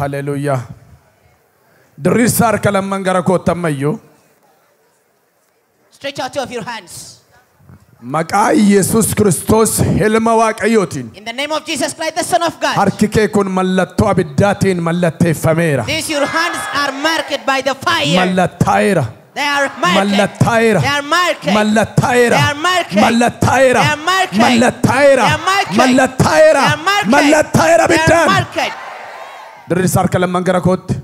Hallelujah. Diriirsaa harka lamman gara kootti ammayyuu. Stretch out two of your hands. Maqaa Yesuus Kiristoos ilma Waaqayyootiin. In the name of Jesus Christ, the Son of God. Harki kee kun mallattoo abiddaatiin mallatteeffameera. These your hands are marked by the fire. Mallattaa'eera. They are marked. Mallattaa'eera. They are marked. Mallattaa'eera. They are marked. Mallattaa'eera. They are marked. Mallattaa'eera. They are marked. Mallattaa'eera. They are marked. Mallattaa'eera They are abiddaan. marked. Diriirsaa harka lamman gara kootti.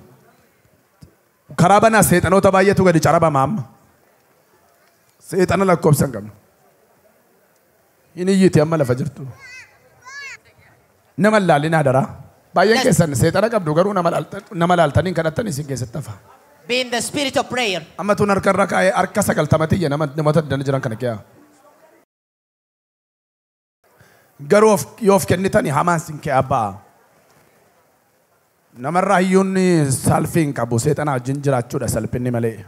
Karaa banaa seexanoota baay'eetu gadi carabama amma. Seexana lakkoofsa hin qabnu. Hin iyyiti amma lafa jirtu. Nama laalina daraa. Baay'een keessan seexana qabdu garuu nama laaltanii kadhattan isin keessatti hafa. Be in the spirit of prayer. Amma tun harka irra kaa'ee harka 90 iyya namoota addana jiran kana keessa. Garuu yoo of kennitanii hamaan sin kee abbaa. Namarraa hiyyuun salphii hin qabu seexana wajjin jiraachuudha salphinni malee.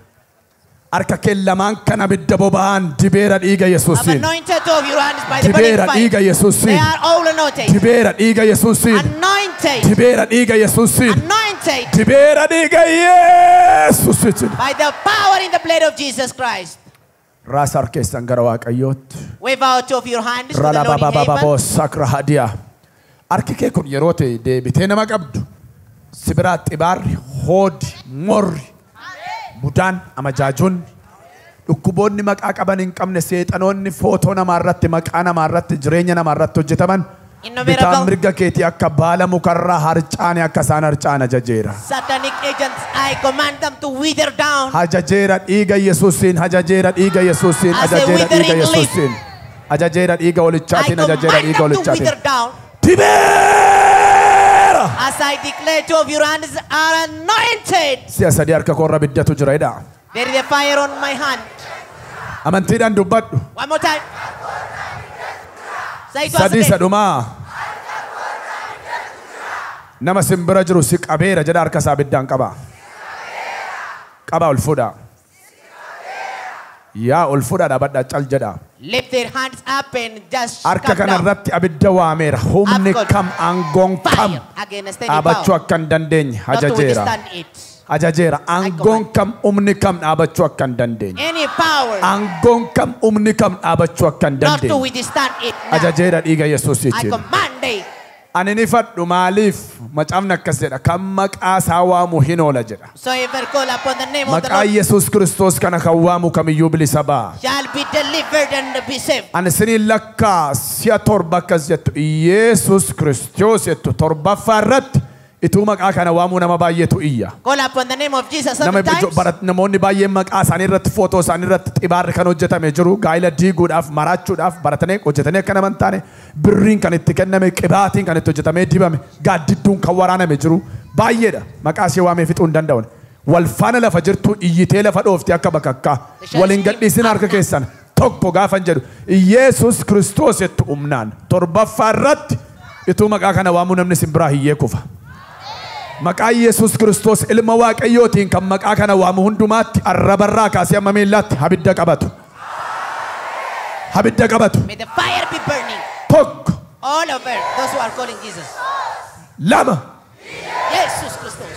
Harka kee lamaan kan abidda boba'aan dibeera dhiiga I've Yesuusiin. anointed two of your hands by the burning Dibeera fire. dhiiga They Yesuusiin. are all anointed. Dibeera dhiiga Yesuusiin. Anointed. Dibeera dhiiga Yesuusiin. Anointed Dibeera dhiiga Yesuusiin. by the power in the blood of Jesus Christ. Raasa harkeessan gara Waaqayyootti. Wave out two of your hands to the Lord in heaven. Ralababababoo sakra hadiyaa. Harki kee kun yeroo ta'e deebitee nama qabdu si biraa xibaarri, hoodi, morri, budaan, amajaajoonni, dhukkuboonni maqaa qaban hin qabne seexanoonni footoo namaarratti, maqaa namaarratti, jireenya namaarratti hojjetaman Innumerable bitaan mirga keetii akka baala mukarraa harcaane akka isaan harcaan ajajeera. Satanic agents, I command them to wither down. Ajajeera dhiiga Yesuusiin, ajajeera dhiiga Yesuusiin, As a ajajeera dhiiga withering leaf. Yesuusiin. Ajajeera dhiiga I olichaatiin, ajajeera command dhiiga them to olichaatiin. wither down. Dibeera! As I declare, two of your hands are anointed. Si'a sadii harka koorra ibiddatu jira jedha. There is a fire on my hand. Amantiidhaan dubbadhu. One more time. Say it once Sadii again. sadhumaa. Nama simbira jiru si qabeera jedha harka isaa ibiddaan qaba. Qaba ol fuudha. Yaa ol fuudha dhaabadhaa cal jedha. Lift their hands up and just Harka come kana down. irratti abidda waameera. Humni I've got kam aangoon kam Fire against any dhaabachuu power. akka hin dandeenye Not to ajajeera. withstand it. Ajajeera. Aangoon kam humni kam dhaabachuu akka hin dandeenye. Any power Aangoon kam humni kam dhaabachuu akka hin not to dandeenye. withstand it now. Ajajeera dhiiga I Yesuusiitiin. command it. Ani ni fadhu maaliif macaafni akkas jedha kan maqaa isaa waamu hin oola jedha. So ever call upon the name of the Maqaa Lord Yesuus Kiristoos kana kan waamu kamiyyuu bilisa ba'a. shall be delivered and be saved. Ani siniin lakkaa si'a torba akkas jettu Yesuus Kiristoos jettu torbaffaa irratti ituu maqaa kana waamuu nama baay'eetu iyya. Call upon the name of Jesus Nama seven times. namoonni baay'een maqaa isaanii irratti footoo isaanii irratti xibaarri kan hojjetame jiru gaa'ila diiguudhaaf maraachuudhaaf baratanii hojjetanii akka nama hin taane birriin kan itti kenname qibaatiin kan itti hojjetamee dibame gaaddidduun kan waraaname jiru baay'eedha maqaa ishee waamee fixuu hin danda'u. Wal faana lafa jirtu iyyitee lafa dhoofti akka bakakkaa waliin gadhiisin harka keessan tokko gaafan jedhu Yesuus Kiristoos jettu humnaan torbaffaa irratti ituu maqaa kana waamuu namni sin biraa hiyyee kufa. Maqaa Yesuus Kiristoos ilma Waaqayyootiin kan maqaa kana waamu hundumaatti arrabarraa kaasee amma miillaatti abidda qabatu. Abidda qabatu. May the fire be burning Tokko, all over those who are calling Jesus. lama, Jesus Christos.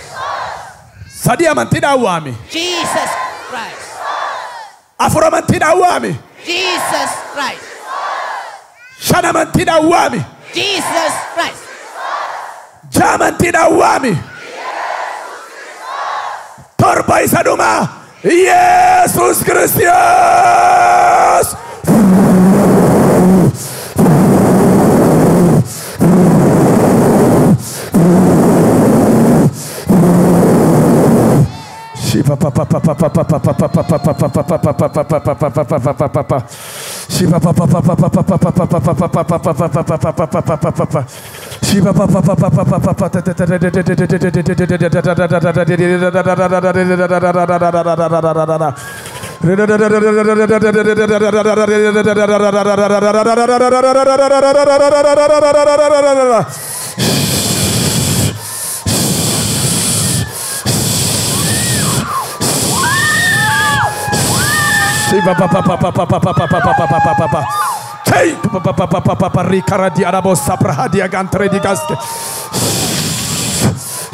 sadii amantiidhaan waami. Jesus Christ. Afur amantiidhaan waami. Jesus Christ. Shan amantiidhaan waami. Jesus Christ. Ja'a amantiidhaan waami. Torba isa dhumaa Yesuus Kiristoos.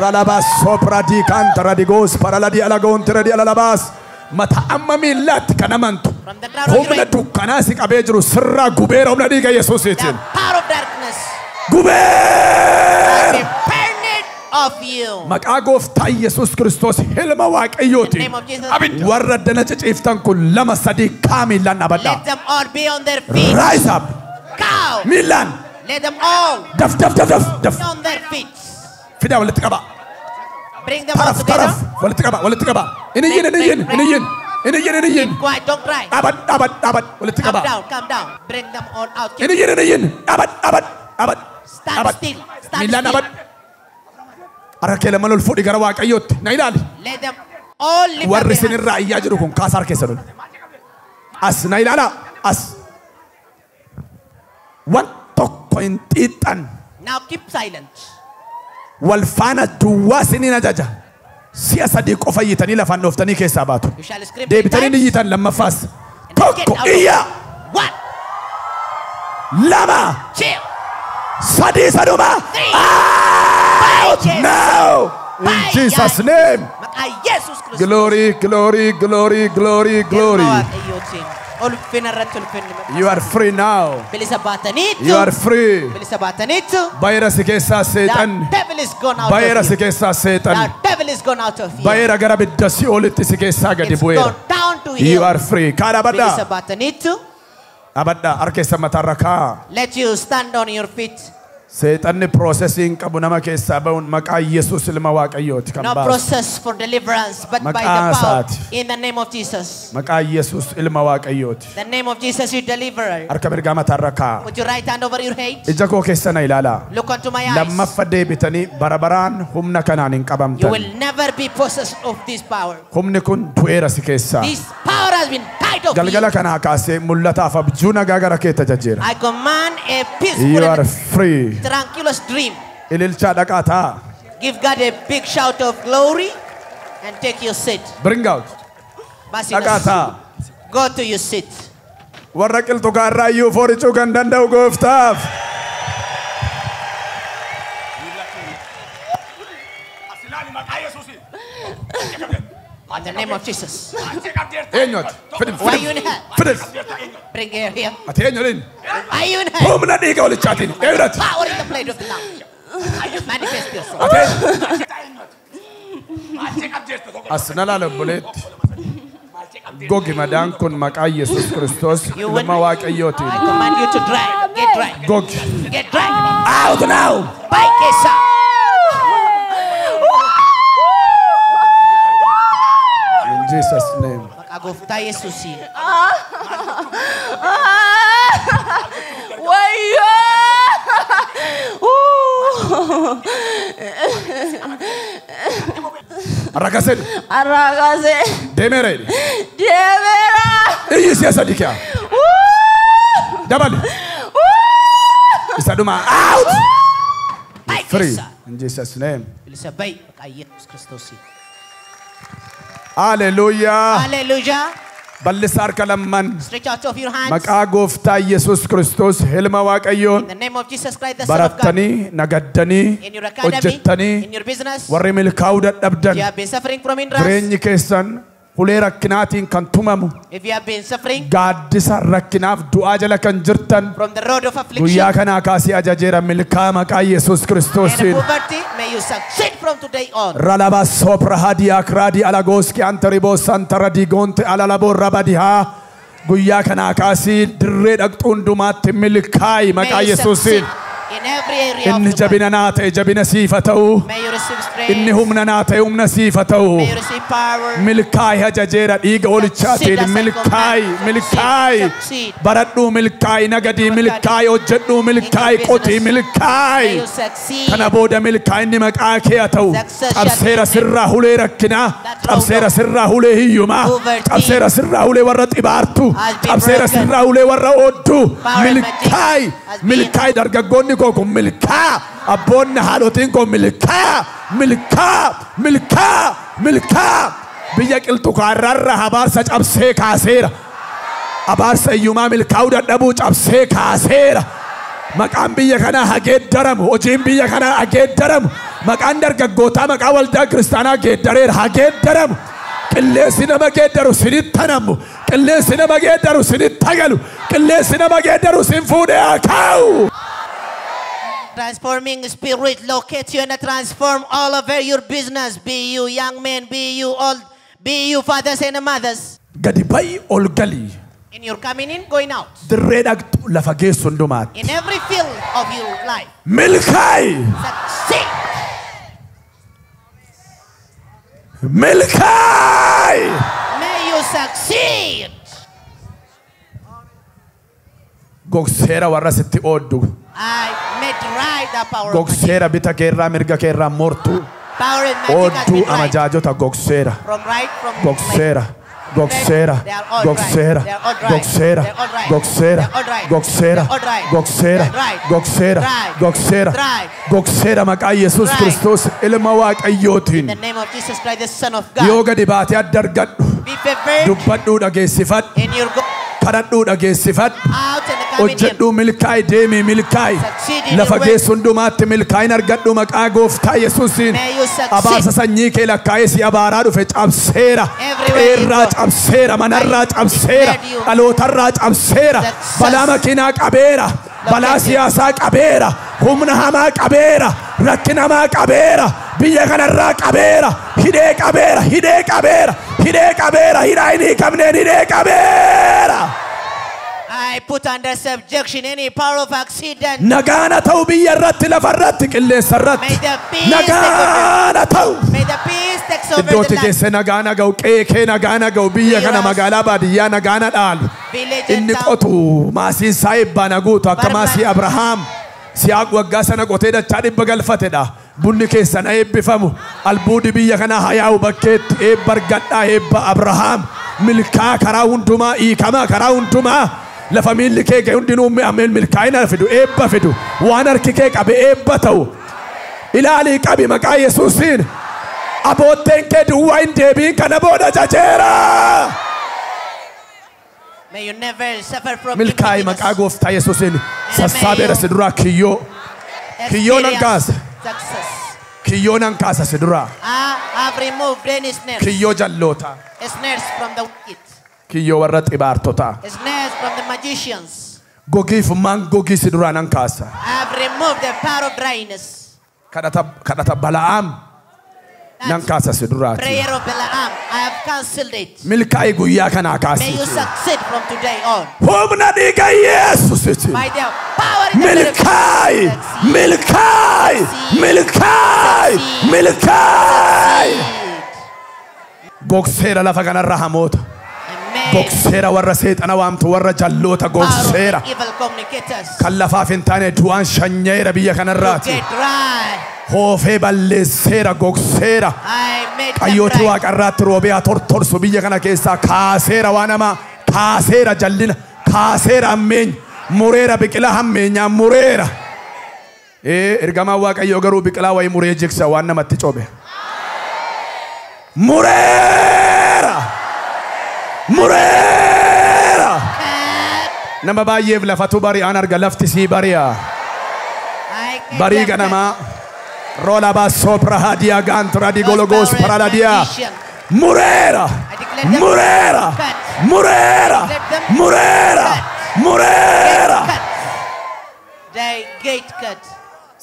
Ralabas sopradi kantaраdigos paraladi alagon tiradi alalabas. Mata amma miillaatti kan amantu. From the crown of your Humna head. dukkanaa si qabee jiru sirraa gubeera humna dhiiga The Yesuusiitiin. power of darkness Gubeera! be burned off you. Maqaa gooftaa Yesuus Kiristoos ilma In the Waaqayyootiin. name of Jesus. Warra dana ciciiftan kun lama sadii kaa miillaan dhaabadhaa. Let them all be on their feet. Rise up! Go. Miillaan! Let them all Daf daf daf daf daf. be on their feet. Fidaa walitti qabaa. Bring them all Taraf together. taraf walitti qabaa walitti qabaa. Inni iyyin inni iyyin inni iyyin inni iyyin inni iyyin. Quiet, don't cry. Dhaabad dhaabad dhaabad walitti Calm qabaa. down, calm down. Bring them all out. Keep Inni iyyin inni iyyin dhaabad dhaabad dhaabad. Stand Dhaabad. still. Stand Miillaan still. dhaabad. Harka kee lamaan ol fuudhi gara Waaqayyootti. Na ilaali. Let them all lift up Warri their hands. isinirraa iyyaa jiru kun kaasaa harka keessan ol. As na ilaalaa as. Waan tokko hin xiixxan. Now keep silent. Wal faana duwwaa isiniin ajaja. Si'a sadii qofa iyyitanii lafaan dhooftanii keessaa baatu. You shall scream three Deebitanii ni times. iyyitan lammaffaas. And then get Tokko out of- iyya One, lama two, sadii saduma. three. Out Yes. now in Bye, Jesus guys. name. Maqaa Yesuus Kiristoos. Glory, glory, glory, glory, glory. Ilma Waaqayyootiin. Ulfina irratti ulfinni maqaa You are free now. Bilisa baataniitu. You are free. Bilisa baataniitu. Bayra si keessaa The seexan. devil is gone out Bayra of si you. keessaa seexan. The devil is gone out of you. Bayra gara bidda si'oolitti si keessaa gadi It's bu'eera. gone down to You hell. are free. Kaa Bilisa dhaabadhaa. baataniitu. Dhaabadhaa. Harka keessan mataarra kaa. Let you stand on your feet. Seexanni piroosesii hin qabu nama keessaa ba'uun maqaa Yesuus ilma Waaqayyooti kan No baasu. process for deliverance, but by the Maqaa power isaati. in the name of Jesus. Maqaa Yesuus ilma Waaqayyooti. The name of Jesus, you deliverer. Harka mirgaa mataarra kaa. Put your right hand over your head. Ija koo keessa na ilaalaa. Look unto my eyes. Lammaffa deebitanii bara baraan humna kanaan hin You qabamtan. will never be possessed of this power. Humni kun du'eera si keessaa. This power has been tied of Galgala you. kanaa kaasee mul'ataaf abjuu nagaa gara kee tajaajila. I command a peaceful You are and free. tranquilous dream. Ililchaa dhaqaa taa. Give God a big shout of glory and take your seat. Bring out. Dhaqaa Basinas, taa. go to your seat. Warra qilxu kaarraa iyyuu fooricuu kan danda'u gooftaaf. In the name of Jesus. Eenyuati? Fidin Why you fidin. in hell? Fidin. Bring her here. Ati eenyu waliin? Why you in hell? Humna dhiiga walichaatiin. Eenyuati? Power in the blade of the Lamb. Manifest yourself. Ati eenyu? As na laala obboleetti. Gogi madaan kun maqaa Yesuus Kiristoos You will- ilma Waaqayyootiin. I command you to dry. Get dry. Gogi. Get dry. Out now! Bye, Kesa. In Jesus name. Maqaa gooftaa Yesuusiin. Wayyo! Arrakaseen Arraakase deemeera jedhe. deemeera! Iyyi si'a sadii ki'a. Dabali. Isa dhuma out! Bye, Free. Kesa. In Jesus name. Bilisa ba'i maqaa Yesuus Kiristoosiin. Hallelujah. Hallelujah. Bal'isa harka lamman. Stretch out of your hands. Maqaa gooftaa Yesuus Kiristoos ilma Waaqayyoon In the name of Jesus Christ, the Son of God. barattanii, nagaddanii, In your academy, hojjettanii, in your business, warri milkaa'uu dadhabdan you have been suffering from hindrance. jireenyi keessan ulee rakkinaatiin kan tumamu If you have been suffering gaaddisa rakkinaaf du'aa jala kan jirtan from the road of affliction guyyaa kanaa kaasee ajajeera milkaa maqaa Yesuus and Kiristoosiin. poverty, may you succeed from today on. Ralaba sopra hadiya kradi alagoski antariboo santara digoonte alalaboo rabadihaa guyyaa kanaa kaasii dirree dhaqxu hundumaatti milkaa'i May maqaa you Yesuusiin. succeed in every area of Inni your life. jabina naa ta'e jabina siif haa ta'u. May you receive strength. Inni humna naa ta'e humna siif haa ta'u. May you receive power. Milkaa'i ajajeera dhiiga olichaatiin milkaa'i milkaa'i baradhuu milkaa'i nagadii milkaa'i hojjedhuu milkaa'i qotii May milkaa'i. you succeed. Kana booda milkaa'inni maqaa kee haa ta'u. Cabseera sirraa hulee rakkinaa, cabseera sirraa hulee hiyyumaa, cabseera sirraa hulee warra xibaartuu, cabseera sirraa hulee warra oodduu. Milkaa'i, milkaa'i dargaggoonni koo kun milkaa, abboonni haadhotiin koo milkaa, milkaa, milkaa, milkaa. Biyya qilxu kaarraarra abaarsa cabsee kaaseera. Abaarsa hiyyumaa milkaa'uu dadhabuu cabsee kaaseera. Maqaan biyya kanaa haa geeddaramu. Hojiin biyya kanaa haa geeddaramu. Maqaan dargaggootaa maqaa waldaa kiristaanaa geeddareera. Haa geeddaramu. Qilleensi nama geeddaru sinitti namu. Qilleensi nama geeddaru sinitti galu. Qilleensi nama geeddaru sin fuudhee haa kaa'u. Transforming spirit locate you and transform all over your business. Be you young men, be you old, be you fathers and mothers. Gadi ba'i ol gali. In your coming in, going out. Dirree dhaqxu lafa geessu hundumaatti. In every field of your life. Milkaa'i. Succeed. Milkaa'i. May you succeed. Gogseera warra sitti ooddu. I made right the power of magic. Gogseera bita keerraa mirga keerraa mortuu. Power and magic has Oodduu been right. amajaajota gogseera. From right, from left. Gogseera. Gogseera. They are all right. Gogseera. They are all right. Gogseera. They are all right. Gogseera. They are all right. Gogseera. They are all right. Gogseera. They are right. Gogseera. Right. Gogseera. Right. Gogseera maqaa Yesuus Right. Kiristoos ilma Waaqayyootiin. In the name of Jesus Christ, the Son of Yoo God. gadi baatee adda argadhu. Be favored Dubbadhuu dhageessifadhu. in your go Kadhadhuu dhageessifadhu. out and coming in. Hojjedhuu milkaa'i deemii milkaa'i. Succeed in Lafa your work. geessu hundumaatti milkaa'in argadhu maqaa gooftaa Yesuusiin. May you succeed. Abaarsa sanyii kee lakkaa'ee si abaaraa dhufe cabseera. Everywhere you Qeerraa go. cabseera. Manarraa I cabseera. declared you. Dhalootarraa cabseera. Success. Balaa makiinaa qabeera. Balaa Locate you. siyaasaa qabeera. Humna hamaa qabeera. Rakkina hamaa qabeera. Biyya kanarraa qabeera. Hidhee qabeera. Hidhee qabeera. Hidhee qabeera. Hidhaa hin hiikamneen hidhee qabeera. I put under subjection any power of accident. Nagaana ta'u biyya irratti, lafa irratti, qilleensa irratti. May the peace take over. Nagaana ta'u. May the peace takes over Iddootti the land. geesse nagaana ga'u, qe'ee kee nagaana ga'u, biyya kana magaalaa baadiyyaa nagaana dhaalu. Village and Inni town. qotu maasiin isaa eebbaan guutu akka maasii Abrahaam. Siyaaq waggaa sana qotee dachaa dhibba galfatedha. Bunni keessan haa eebbifamu. Albuudi biyya kanaa haa yaa'u bakkeetti. Eebba argadhaa eebba Abrahaam. Milkaa karaa hundumaa, hiikamaa karaa hundumaa. Lafa miilli kee ga'e hundinuu milkaa'ina fidu, eebba fidu. Waan harki kee qabe eebba ta'u. Ilaalii qabi maqaa Yesuusiin. Abootteen kee duwwaa hin deebiin kana booda jajeera. May you never suffer from Milkaa'i emptiness. maqaa gooftaa Yesuusiin. Sassaabeera si duraa kiyyoo. Kiyyoo nan Experience kaasa. success. Kiyyoo nan kaasa si duraa. I have removed any snares. Kiyyoo jallootaa. Snares from the wicked. Kiyyoo warra xibaartotaa. Snares from the magicians. Gogiifummaan gogii si duraa nan kaasa. I have removed the power of dryness. Kadhata Bala'aam nan kaasa si duraati. Prayer of Balaam, I have cancelled it. Milkaa'i guyyaa kanaa May you kaasi. succeed from today on. Humna dhiiga Yesuusiiti. By the power in the blood of Milkaa'i! Jesus. Milkaa'i! Milkaa'i! Milkaa'i! Succeed. Gogseera lafa kanarra hamoota. Amen. Gogseera warra seexana waamtu warra jalloota Power of gogseera. the evil communicators. Kan lafaaf hin taane du'aan shanyeera biyya To kanarraati. get dry. Hoofee balleesseera gogseera. I made them Qayyooti dry. waaqarraatti roobee haa tortorsu biyya kana keessaa kaaseera waan hamaa kaaseera jallina kaaseera hammeenya mureera biqilaa hammeenyaa mureera. Ergamaan waaqayyoo garuu biqilaa wayii muree jigsa waan namatti cobe. Mureera! Mureera! Nama baay'eef lafatu bari'aan arga lafti sii bari'a. I get Barii them ganamaa rola baasoo prahaadiyaa gaantura digologos Those power paraladiyaa. magician. Mureera! I declare them Mureera! cut. Mureera! Let them Mureera! cut. Mureera! Cut. They get cut.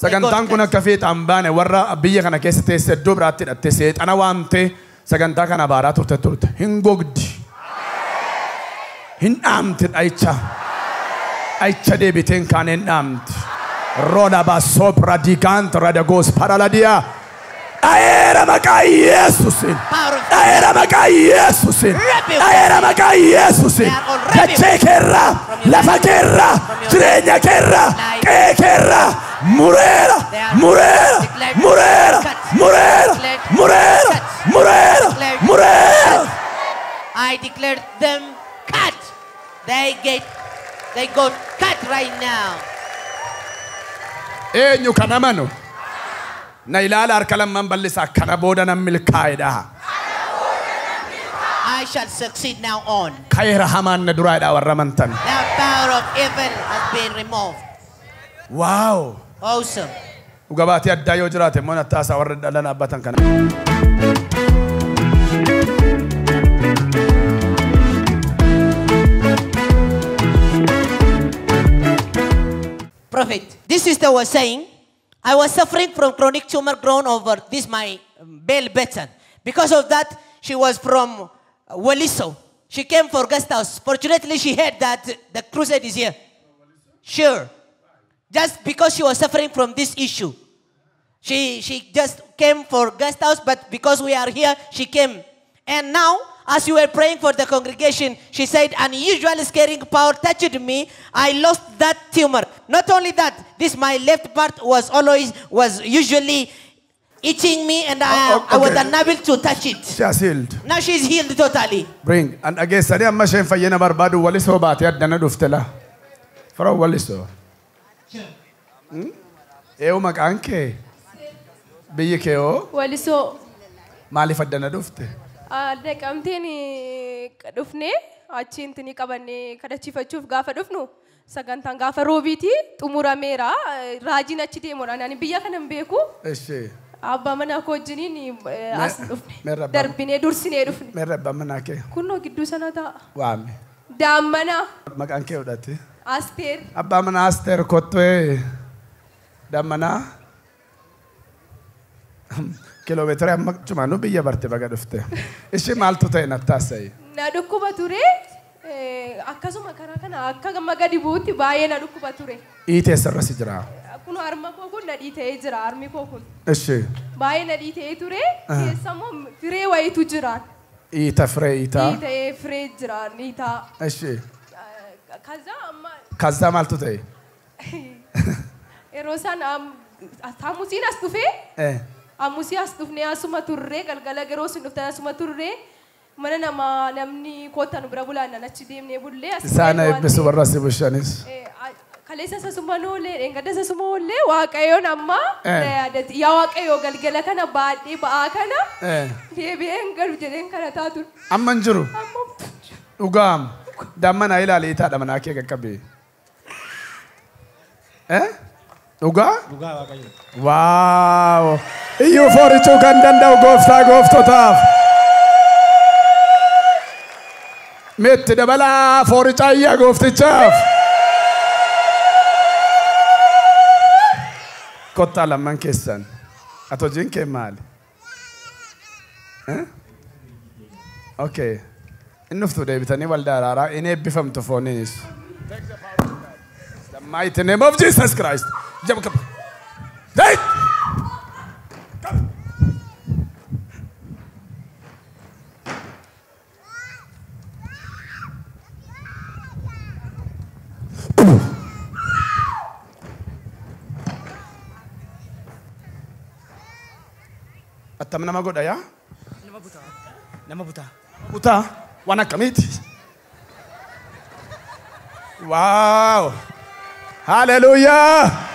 They got Sagantaan kun cut. akka fiixaan baane warra biyya kana keessa teesse iddoo biraatti hidhatte seexana waamtee sagantaa kana abaaraa turte. Hin gogdi. Hin dhaamti dha'icha. Dha'icha deebiteen kaan hin dhaamti. Rola baasoo pradigaant radagoos paraladiyaa. Dhayeera maqaa Yesuusiin. Power of Dhayeera maqaa Yesuusiin. Dhayeera maqaa Yesuusiin. Dachee keerraa, lafa keerraa, jireenya keerraa, qe'ee keerraa mureera, mureera, mureera, mureera, mureera, mureera, mureera. I declare them cut. They got cut right now. Eenyu kan amanu? Na ilaala harka lamman bal'isaa kana booda nan milkaa'edha. I shall succeed now on. Ka'eera hamaan na duraadha warra amantan. The power of evil has been removed. Waaw! Awesome. Dhuga baatii addaa yoo jiraate immoo nattaasaa warra dhala dhaabbatan kana. Prophet, this sister was saying, I was suffering from chronic tumor grown over this my bell button. Because of that, she was from Waliso. She came for guest house. Fortunately, she heard that the crusade is here. Sure. Just because she was suffering from this issue. She just came for guest house, but because we are here, she came. And now, as you were praying for the congregation, she said, unusual scaring power touched me. I lost that tumor. Not only that, this my left part was usually itching me, and I was unable to touch it. She has healed. Now she's healed totally. Bring. And again, Sari amma sheen fayyina barbaadu Walisoo baatee addana dhuftela. From Walisoo. Eewu maqaan kee? Biyyi kee hoo? Walisoo. Maaliif addana dhufte? Naqamteen dhufnee achiin tini qabannee kadhachiifachuuf gaafa dhufnu sagantaan gaafa roobiiti xumurameera raajiin achi deemuudha. Ani biyya kana hin beeku. Ishee. Abbaa manaa koo wajjiniin as dhufne. Darbinee dursinee dhufne. Meerra abbaa manaa kee? Kunnoo gidduu sana taa'a. Waame. Daammanaa. Maqaan kee fudhate? Asteer. Abbaa manaa Asteer kottu daammanaa. Kiiloomeetira amma cumaanuu biyya barte baga dhufte. Ishee maaltu ta'e nattaasa'i? Na dhukkuba ture. Akkasuma karaa kana akka gamma gadi bu'utti baay'ee na dhukkuba ture. Dhiitee sirra si jira? Kun harma koo kun na dhiitee jira harmi koo kun. Ishee. Baay'ee na dhiitee ture. Keessammoo firee wayiitu jira. Dhiita firee dhiitaa? Dhiitee firee jira dhiitaa. Ishee. Kaza amma. Kaza maaltu ta'e? Yeroo isaan Hamusiin as dhufee. Hamusii as dhufnee asuma turree galgala yeroo isin dhuftan asuma turree mana namaa namni kottan bira bulaan achi deemnee bullee. Isaan eebbisu warra si bushanis. Kaleessa sasuma noolee dheengadda sasuma oollee Waaqayyoon amma yaa Waaqayyoo galgala kana baadhee ba'aa kana deebi'ee hin galu jedheen kana taatu. Amma hin jiru. Dhugaam daammanaa ilaali itaadha manaa kee qaqqabe. Dhugaa? Dhugaa Waaqayyo. Waaw! Iyyuu foorichuu kan danda'u gooftaa gooftotaaf. Meetti dabalaa foorichaa iyyaa gooftichaaf. Kottaa lamman keessan. Ati hojiin kee maali? Okay. Inni dhuftu deebitanii waldaa araaraa inni eebbifamtu fooniinis. The mighty name of Jesus Christ. Jump, come. Hey! Come. Attam nama godha yaa? Nama butaa. Nama butaa. Butaa waan akkamiiti? Waaw! Hallelujah!